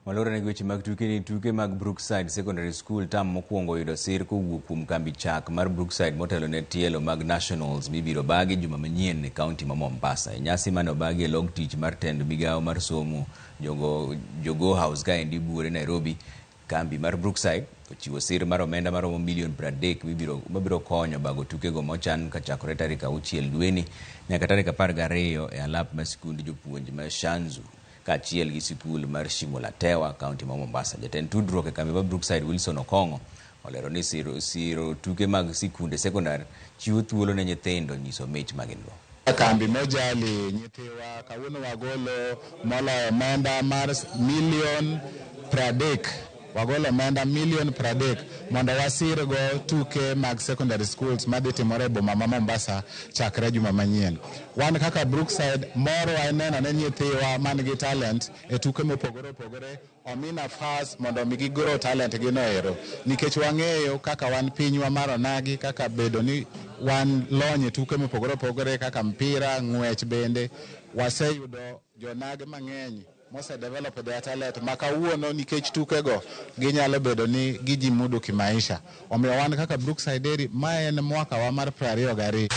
Malore ne weche mag tuke ni tuke mag Brookside Secondary School tam mokwongo oyudo sir kowuok kuom kambi chak mar Brookside motelo ne tielo mag Nationals mibiro bagi juma manyien e kaunti ma Mombasa. E nyasi mane obagi e log tich mar tend migawo mar somo Jogo House kaendi buore Nairobi, kambi mar Brookside ochiwo sir mar omenda maromo milion 30 mabiro konyo bago tukego mochan kachakore tarik 6 dweni nyaka tarik 12 e alap mar sikund jopuonj ma Shanzu kaachiel gi sikul mar Shimo la Tewa, kaunti ma Mombasa. Jatend tudruok e kambi mar Brookside Wilson Okong'o olero ni siro tuke mag sikunde sekondar chiwo thuolo ne nyithindo nyiso mich ma gin go. Kambi mojali nyithiwa kawuono wagolo moloyo omenda mar milion 30, wagolo omenda milion 30 mondo wasirgo tuke mag secondary schools madhi timore e boma ma Mombasa chakre juma manyien. Wan kaka Brookside morwa en neno ni nyithiwa man gi talent e tuke mopogore opogore omi nafas mondo omi gi grow talent gi no ero, nikech wang'eyo kaka wan pinywa mar onagi kaka bedo ni wan lony e tuke mopogore opogore kaka mpira, ng'wech, bende waseyudo jonage mang'eny mose develop their talent ma kawuono nikech tukego ginyalo bedo ni gijimudu kimaisha. Omiyo wan kaka Brookside Dairy, ma en mwaka wa mar 22.